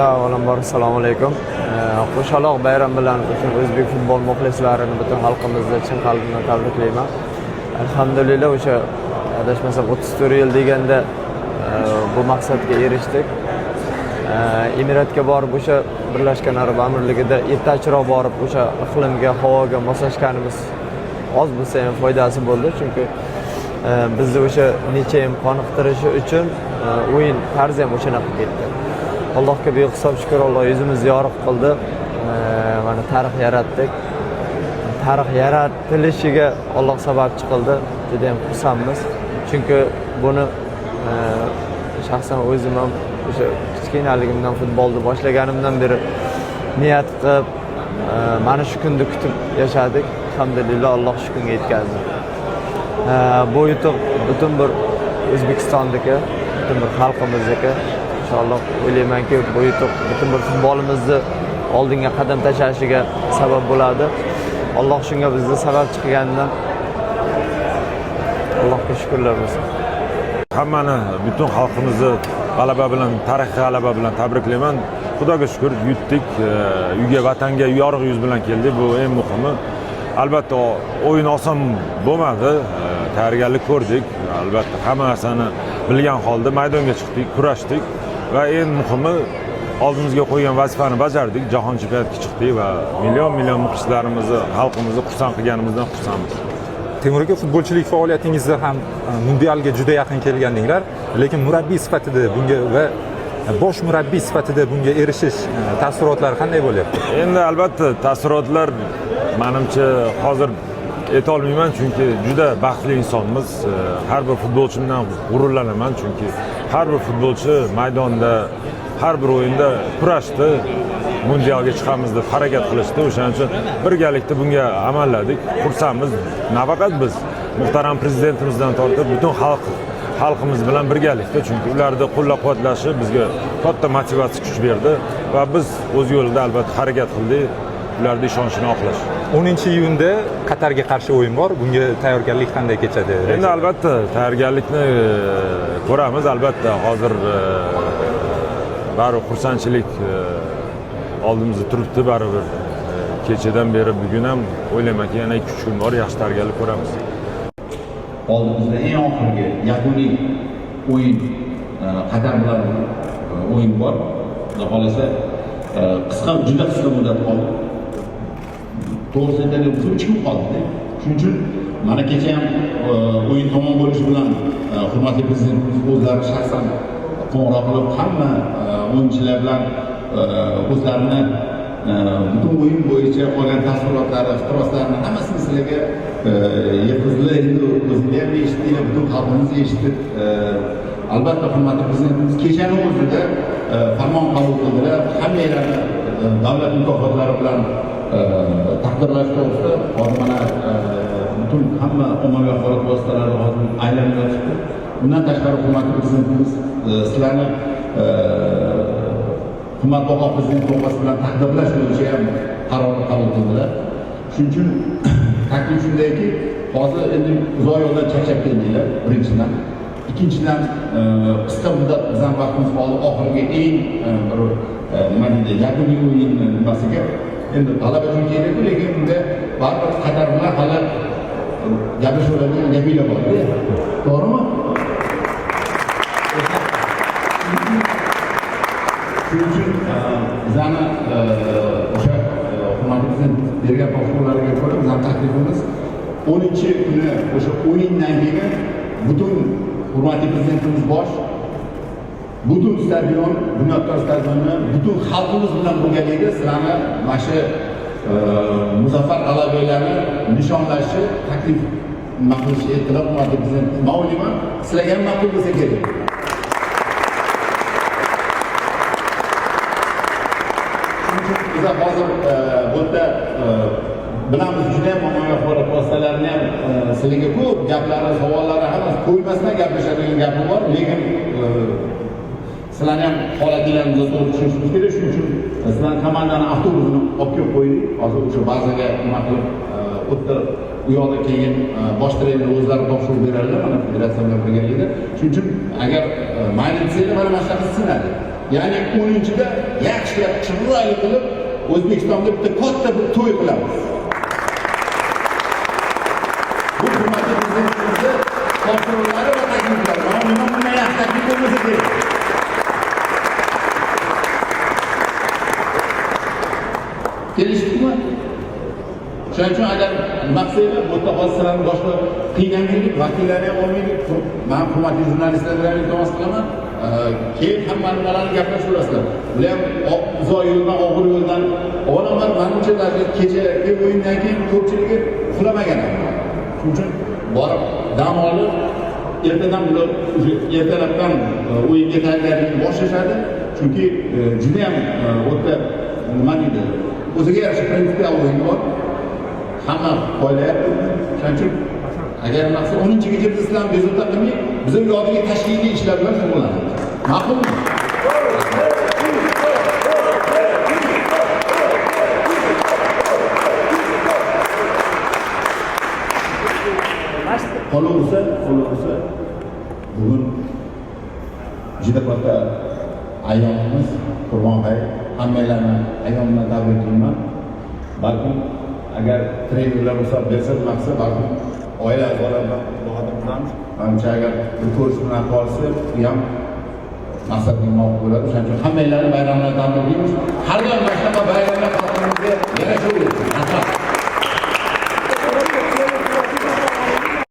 Bismillah, avvalambor assalomu alaykum. Qo'shaloq bayram bilan butun o'zbek futbol muxlislarini, butun xalqimizni chin qalbimdan tabriklayman. Alhamdulillah, o'sha adashmasam 34 yil deganda bu maqsadga erishdik. Emiratga borib, o'sha Birlashgan Arab Amirligida ertachiroq borib, o'sha iqlimga, havoga moslashganimiz oz bo'lsa ham foydasi bo'ldi, chunki bizni o'sha ничья qoniqtirishi uchun o'yin tarzi ham o'shanaqa ketdi. Allohga behisob shukur, Alloh yuzimizni yorug' qildi. Mana tarix yaratdik. Tarix yaratilishiga Alloh sababchi qildi. Juda ham xursandmiz. Chunki buni shaxsan o'zim ham o'sha kichkinaligimdan, futbolni boshlaganimdan beri niyat qilib, mana shu kunni kutib yashadik. Alhamdulillah, Alloh shu kunga yetkazdi. Bu yutuq butun bir O'zbekistonniki, butun bir xalqimizniki. Inshaalloh, o'ylaymanki, bu yutuq butun bir futbolimizni oldinga qadam tashlashiga sabab bo'ladi. Alloh shunga bizni sababchi qilganidan Allohga shukurlar bo'lsin. Hammani, butun xalqimizni g'alaba bilan, tarixiy g'alaba bilan tabriklayman. Xudoga shukur, yutdik. Uyga, vatanga yorug' yuz bilan keldik, bu eng muhimi. Albatta, o'yin oson bo'lmadi. Tayyorgarlik ko'rdik, albatta, hamma narsani bilgan holda maydonga chiqdik, kurashdik va eng muhimi, oldimizga qo'ygan vazifani bajardik. Jahon chempionatiga chiqdik va million million muxlislarimizni, xalqimizni xursand qilganimizdan xursandmiz. Temur aka, futbolchilik faoliyatingizda ham mundialga juda yaqin kelgandinglar, lekin murabbiy sifatida bunga va bosh murabbiy sifatida bunga erishish taassurotlari qanday bo'lyapti? Endi albatta, taassurotlar, manimcha, hozir aytolmayman, chunki juda baxtli insonmiz. Har bir futbolchimdan g'ururlanaman, chunki har bir futbolchi maydonda har bir o'yinda kurashdi, mundialga chiqamiz deb harakat qilishdi. O'shaning uchun birgalikda bunga amalladik, xursandmiz. Nafaqat biz, muhtaram prezidentimizdan tortib butun xalqimiz bilan birgalikda, chunki ularni qo'llab quvvatlashi bizga katta motivatsiya, kuch berdi va biz o'z yo'lida albatta harakat qildik ularni ishonchini oqlash. 10 iyunda Qatarga qarshi o'yin bor. Bunga tayyorgarlik qanday kechadi? Endi albatta, tayyorgarlikni ko'ramiz. Albatta, hozir baribir xursandchilik oldimizda turibdi. Baribir kechadan beri, bugun ham, o'ylaymanki, yana 2-3 kun bor, yaxshi tayyorgarlik ko'ramiz. Oldimizda eng oxirgi yakuniy o'yin, Qatar bilan o'yin bor. Xudo xohlasa, qisqa, juda qisqa muddat qoldi. To'g'risini aytadigan bo'lsak, 3 kun qoldida. Shuning uchun mana kecha ham o'yin tamom bo'lishi bilan hurmatli prezidentimiz o'zlari shaxsan qo'ng'iroq qilib, hamma o'yinchilar bilan o'zlarini butun o'yin bo'yicha olgan taassurotlari, ehtiroslarini hammasini sizlarga yetkazdilar. Endi o'zinglar ham eshitdinglar, butun xalqimiz eshitdi. Albatta, hurmatli prezidentimiz kechani o'zida farmon qabul qildilar, hammanglarni davlat mukofotlari bilan taqdirlash to'g'risida. Hozir mana butun hamma ommaviy axborot vositalari hozir aylanib yotibdi. Undan tashqari, hurmatli prezidentimiz sizlarni qimmatbaho prezident sovg'asi bilan taqdirlash bo'yicha ham qaror qabul qildilar. Shuning uchun taklif shundayki, hozir endi uzoq yo'ldan charchab keldinglar, birinchidan. Ikkinchidan, qisqa muddat bizani vaqtimiz qoldi oxirgi eng bir nima deydi, yakuniy o'yin nimasiga. Endi g'alaba uchun kerakku, lekin unda baribir Qatar bilan hali gaplashaveradigan gapinglar borda, to'g'rimi? Shuning uchun bizani o'sha hurmatli prezident bergan topshiriqlarga ko'ra, bizani taklifimiz 10-kuni o'sha o'yindan keyin butun hurmatli prezidentimiz bosh, butun stadion, Bunyodkor stadionni butun xalqimiz bilan birgalikda sizlarni mana shu muzaffar g'alabanglarni nishonlashni taklif nima qilishni aytdilar hurmatli prezident. Man o'ylayman, sizlarga ham ma'qul bo'lsa kerak. Shuning uchun biza hozir bu yerda bilamiz, judayam ommaviy axborot vositalarini ham sizlarga ko'p gaplari, savollari, hammasi qo'ymasdan gaplashadigan gapi bor, lekin sizlarni ham holatinglarni biz to'g'ri tushunishimiz kerak. Shuning uchun sizlarni komandani avtobusini olib kelib qo'ydik. Hozir o'sha bazaga nima qilib, u yerda, u yoqda keyin bosh trener o'zlari topshiriq beradilar mana federatsiya bilan birgalikda. Shuning uchun agar mayli desanglar, mana shunaqa sinadi. Ya'ni 10-da yaxshilab, chiroyli qilib O'zbekistonda bitta katta bir to'y qilamiz. Bu hurmatli prezidentimizni topshiriqlari va takliflari. Mana bundan bundan yaxshi taklif bo'lmasa kerak. Kelishdikmi? Shuning uchun agar nima qilsanglar, bu yerda hozir sizlarni boshqa qiynamaylik, vakillarni ham olmaylik. Man hurmatli jurnalistlarga ham iltimos qilaman. Keyin hamma nimalarni gaplashaverasizlar. Bular ham uzoq yo'ldan, og'ir yo'ldan, avvalambor manimcha даже kechagi o'yindan keyin ko'pchiligi uxlamagan ham. Shuning uchun borib dam olib, ertadan bular уже ertalabdan o'yinga tayyorgarlikni boshlashadi. Chunki juda ham u yerda nima deydi, o'ziga yarasha prinsipial o'yin bor. Hamma poylayapti. Shuning uchun agar nima qilsa 10-gacha biz sizlarni bezovta qilmay, biz u yoqdagi tashkiliy ishlar bilan shug'ullanamiz. Ma'qulmi? Qolaversa, bugun juda katta ayyomimiz Qurbon hayit. Hammanglarni ayyom bilan tabriklayman. Balkim agar trenerlar ruxsat bersa, nima qilsa, balkim oila a'zolari bilan Bahodir qilamiz. Manimcha agar bir ko'rish bilan qolsa, bu ham maqsadga muvofiq bo'ladi. Shuning uchun hammanglarni bayram bilan tabriklaymiz. Har doim mana shunaqa bayramlar xalqimizga yarashaversin.